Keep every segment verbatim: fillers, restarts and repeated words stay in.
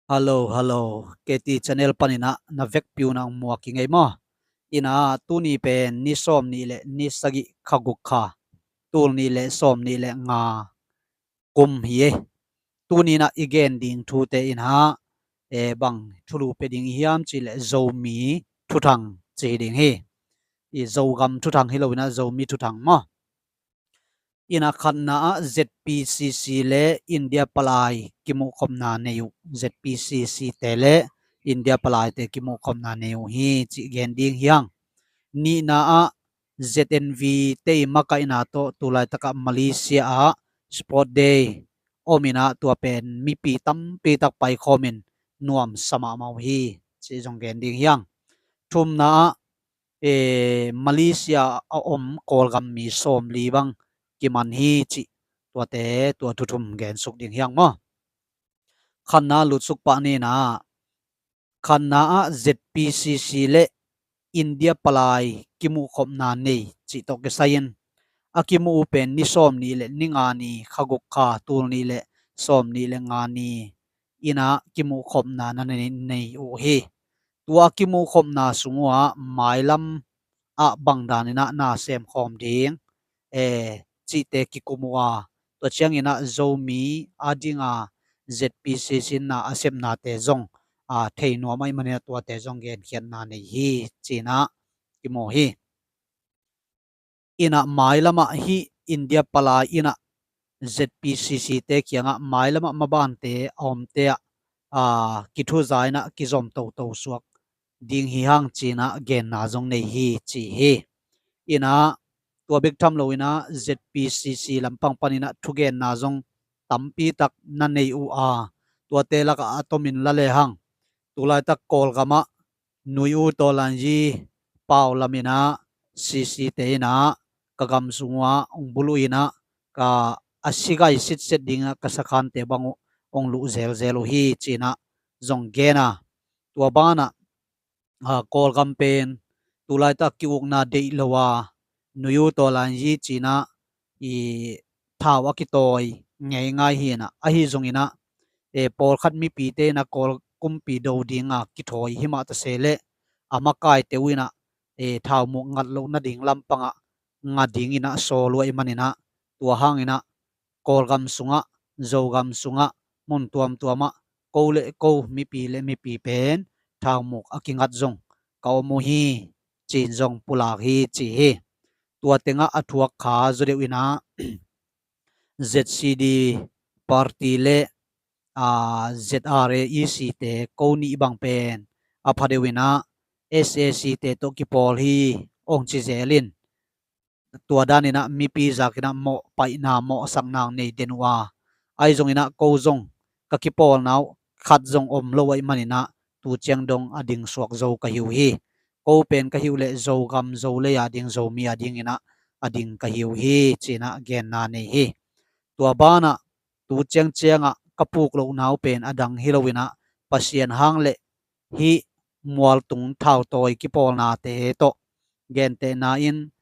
Hello, hello. K T channel paninah na vekpi unah muak i ngei maw? Inah tuni pen ni sawm nih le ni sagih kha guk kha, tul nih le sawm nih le nga kum hi e. Tuninah i gen ding thute inah e bang thulu pe ding i hiam cih le Zomi thuthang ci ding hi. I Zogam thuthang hi lo inah Zomi thuthang maw? Inah khatna ah Z P C C le India palai kimuhkhopna nei uh. Z P C C te le India palaite kimuhkhopna nei uh hi cih gen ding hiang. Nihna ah Z N V te i makaihna tawh tulaitakah Malaysia ah Sport Day om inah tua pen mipi tampi tak paikhawmin nuam sa mahmah uh hi cih zong gen ding hiang. Thumna ah e, Malaysia a om Kawlgam mi sawmli bang kiman hi cih tuate tua thuthum gensuk ding hiang maw? Khatna lutsuk pah nina khatna ah Z P C C le India palai kimuhkhopna nei cih tawh kisai-in a kimuh uh pen ni sawm nih le ni nga ni kha guk kha tul nih le sawm nih le nga ni inah kimuhkhopna na nei, nei uh hi. Tua kimuhkhopna sung uhah mailam ah bangdan inah na semkhawm ding e cihte kikum uh a, tua cianginah Zomi a dinga Z P C C in na a sepnate zong a thei nuam ahih maninah tuate zong genkhiatna nei hi cinah kimu hi. Inah mailamah hih India palai inah Z P C C te kiangah mailamah mabante a omte ah a kithuza inah kizom toto suak ding hi hang cinah genna zong nei hi ci hi. Inah tua bek tham lo inah Z P C C lampang paninah thugenna zong tampi tak na nei uh a, tuate lakah a tomin la lehang tulaitak Kawlgamah Nui U Tawlanyi pau laminah C C te inah ka gam sung uhah ong buluh inah ka a sigai sitset dingah ka sakhante bang uh ong luh zelzel uh hi cinah zong gen a, tua banah a, Kawlgam pen tulaitak ki-ukna deih lo a, Nui U Tawlanyi cinah i thau a kitawi ngeingai hinah ahi zonginah e, pawlkhat mipite inah Kawl kumpi do dinga kithawi himah tase leh a makaite uh inah e, thau muk ngat loh nading lampangah nga dinginah sawl uh ahih maninah tua hanginah Kawlgam sungah, Zogam sungah, mun tuamtuamah ko le ko, mipi le mipi pen thau muk a kingat zong ka om uh hi cin zong pulak hi ci hi. Tua tengah a thuak kha zaw deuh inah Z C D party le a, Z R A E C te ko nih bang pen a pha deuh inah S A C te tawh kipawl hi ong ci zelin tua daninah mipi zakinah mawh paihna mawhsakna nei den uh a, ahi zonginah ko zong ka kipawlna uh khat zong om lo ahih maninah tu ciang dong a ding suak zo ka hi uh hi. Ko pen ka hi uh leh Zogam Zolei a ding Zomi a dinginah a ding ka hi uh hi cinah genna nei hi. Tua banah tu ciangciangah ka puk lohna uh pen a dang hi loinah Pasian hang le hih mualtung thautawi kipawlnate tawh gentehna in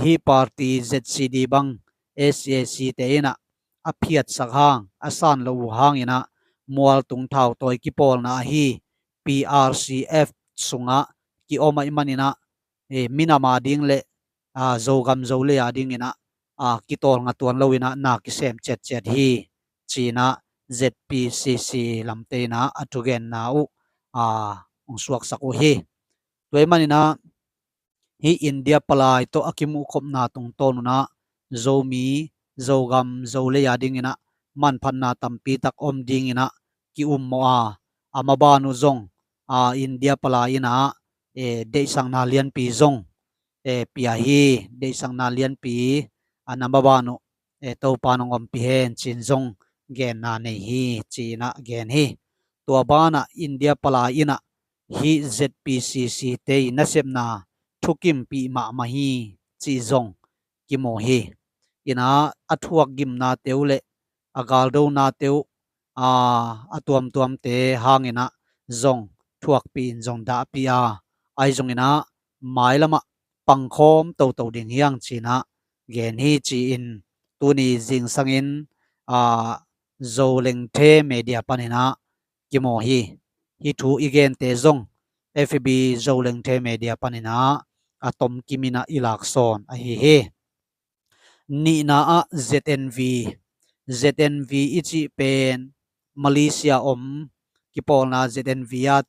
hih party Z C D bang S A C te inah a phiatsak hang a san lo uh hanginah mualtung thautawi kipawlna ahi P R C F sungah ki-om ahih maninah minam a ding le Zogam Zolei a dinginah kitawlnga tuan loinah na kisem ciatciat hi cinah Z P C C lamte inah a thugenna uh hong suaksak uh hi. Tua ahih maninah hih India palai tawh a kimuhkhopna tungtawn unah Zomi, Zogam, Zolei a dinginah manphatna tampi tak om dinginah ki-ummawh a, a maban uh zong a India palai inah e, deihsakna lianpi zong e, pia hi. Deihsakna lianpi a na maban uh e, Topa nong ompih hen cin zong genna nei hi cinah gen hi. Tua banah India palai inah hih Z P C C te i nasepna thukimpih mahmah hi cih zong kimu hi. Inah a thuak gimnate uh le a galdonate uh a tuamtuamte hanginah zong thuakpih in zong dahpih a, ahi zonginah mailamah pangkhawm toto ding hiang cinah gen hi ci-in tuni zingsangin a Zolengthe media paninah kimaw hi. Hih thu i gente zong F B Zolengte Media panin ah a tomkim in ah i laksawn ahi hi. Nihna ah Z N V, Z N V i cih pen Malaysia om kipawlna Z N V a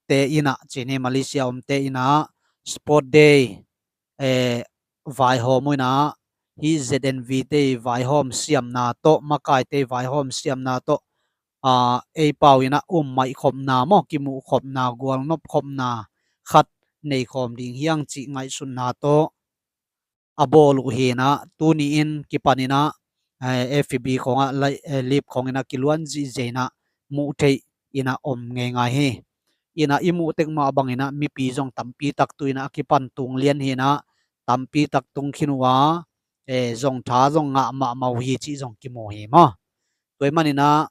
te in ah, cih ni, Malaysia om te in ah Sport Day, eh, vaihawm uh in ah, hih Z N V te vaihawm siamna tawh, makaite vaihawm siamna tawh, ah, ei pau in ah ummaih khopna maw, kimuh khopna, gualnop khopna khat nei khawm ding hi hang cih ngaihsutna tawh a bawl uh hi in ah, tuni in kipan in ah, eh, F B khawng ah, lai-, eh, lip khawng in ah kiluan zihziah in ah muh theih in ah om ngeingai hi. In ah i muh tek mah bang in ah mipi zong tampi tak tu in ah a kipan tung lian hi in ah, tampi tak tung khin uh a, eh, zong tha zong ngah mahmah uh hi cih zong kimu hi maw. Tua ahih manin ah,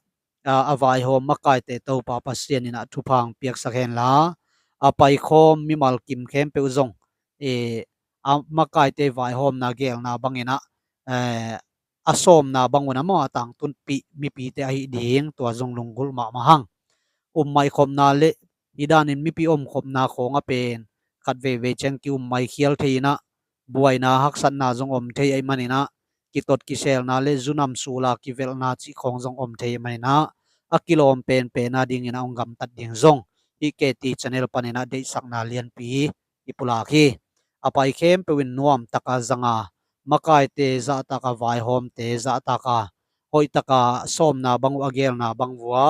a, a vaihawm makaite Topa Pasian in ah thupha hong piaksak hen la, a paikhawm mimal kim khempeuh zong, eh, a makaite vaihawmna geelna bang in ah, eh, a sawmna bang un ah maw, a tangtunpih mipite ahih ding, tua zong lunggulh mahmah hang. Ummaih khopna le hih danin mipi omkhopna khawng ah pen khat veivei ciang ki-ummaih khial thei in ah, buaina haksatna zong om thei ahih manin ah, kitot kiselna le zunam sula kivelhna cih khawng zong om thei ahih manin ah, a kilawm penpen a ding in ah hong gamtat ding zong hih K T channel panin ah deihsakna lianpi i pulak hi. A pai khempeuh in nuam taka zanga, makaite zahtak a, vaihawmte zahtak a, hoih taka sawmna bang uh a geelna bang uh a,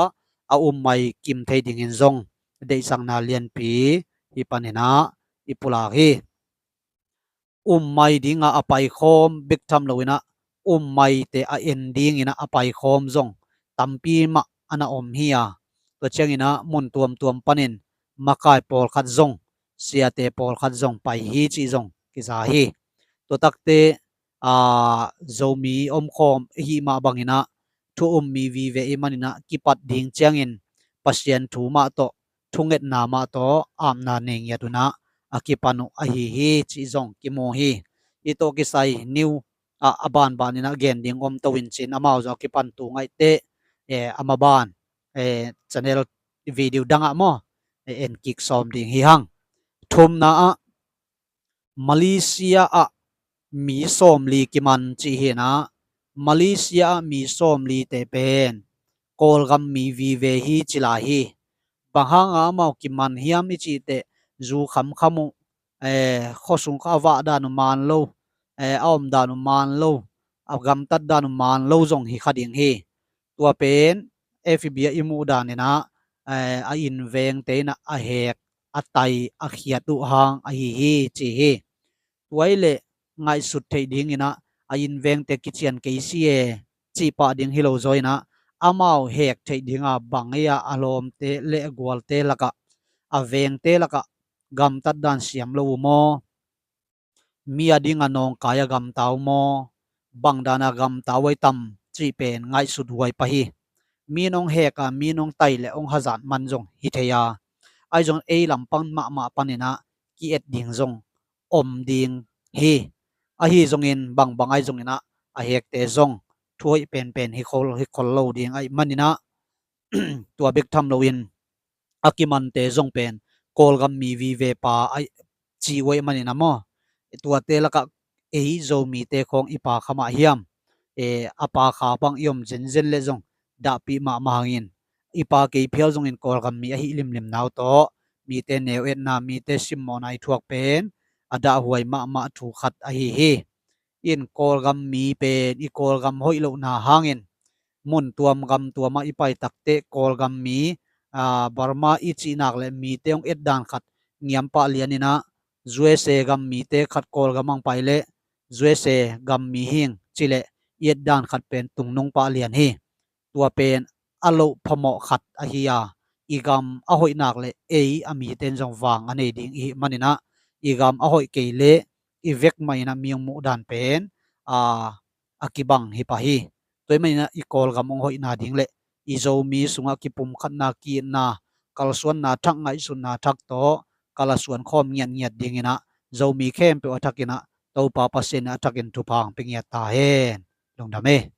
a ummaih kim thei ding in zong deihsakna lianpi hih panin ah i pulak hi. Ummaih ding a a paikhawm bek tham lo in ah, ummaihte a en ding in ah a paikhawm zong tampi mah a na om hi a. Tua ciang in ah mun tuamtuam panin makai pawlkhat zong, siate pawlkhat zong pai hi cih zong kiza hi. Tua takte, a, Zomi omkhawm i hih mah bang in ah, thu um mi vive i hih manin ah kipat ding ciangin Pasian thu mah tawh, thungetna mah tawh apna nei ngiat un ah a kipan uh ahi hi cih zong kimu hi. Hih tawh kisai new, a, a banban in ah gen ding om to in cin, amau zong a kipan tu ngaih teh, eh, a maban, eh, channel video dang ah maw, eh, en kik sawm ding hi hang. Thumna ah, Malaysia ah mi sawmli kiman cih hi in ah, Malaysia ah mi sawmlite pen Kawlgam mi vive hi ci lai hi. Bang hang a amau kiman hiam i cih teh, zu khamkham uh, eh, khuasung kha a vah dan uh man lo, eh, a om dan uh man lo, a gamtat dan uh man lo zong hi kha ding hi. Tua pen F B ah i muh dan in ah, eh, a innvengte in ah a hek, a tai, a khiat uh hang ahi hi ci hi. Tua hi leh ngaihsut theih ding in ah, a innvengte kician kei si e cih pah ding hi lo zaw in ah, amau hek theih ding a, bang ei a, a lawmte le a gualte lakah, a vengte lakah gamtat dan siam lo uh maw, mi a ding a nawngkai a gamta uh maw, bang dan a gamta uh ai tam cih pen ngaihsut huai pah hi. Mi in hong hek a, mi in hong tai le hong hazat man zong hi thei a, ahi zong ei lampang mahmah panin ah ki-et ding zong om ding hi. Ahi zongin bangbang ahi zongin ah, a hekte zong thu hoih penpen hi khol, hi khol lo ding ahih manin ah, tua bek tham loin a kimante zong pen Kawlgam mi vive pa a ci uh ahih manin ah maw, tuate lakah ei Zomite khawng i pa kha mah hiam? Eh, a pa kha bang i om zenzen leh zong dahpih mahmah hangin, i pa kei phial zongin Kawlgam mi ahi limlim nau tawh mite neu etna, mite simmawhna i thuak pen a dahhuai mahmah thu khat ahi hi. In Kawlgam mi pen i Kawlgam hoih lohna hangin mun tuam gam tuam ah i pai takteh Kawlgam mi, aa, Burma i cih nak le mite hong et dan khat ngiam pah lian in ah, U S A gam mite khat Kawlgam hong pai leh U S A gam mi hing ci leh i et dan khat pen tungnung pah lian hi. Tua pen a loh phamawh khat ahi a, i gam a hoih nak le ei a mite in zong vang a nei ding i hih manin ah, i gam a hoih kei le i vek mah in ah mi hong muh dan pen, aa, a kibang hi pah hi. Tua ahih manin ah i Kawlgam hong hoihna ding le i Zomi sungah kipumkhatna, ki-itna, kalsuanna thak, ngaihsutna thak tawh ka la suan khawm ngiatngiat ding in ah, Zomi khempeuh a thak in ah Topa Pasian in a thak in thupha hong pia ngiat ta hen. Lungdam e.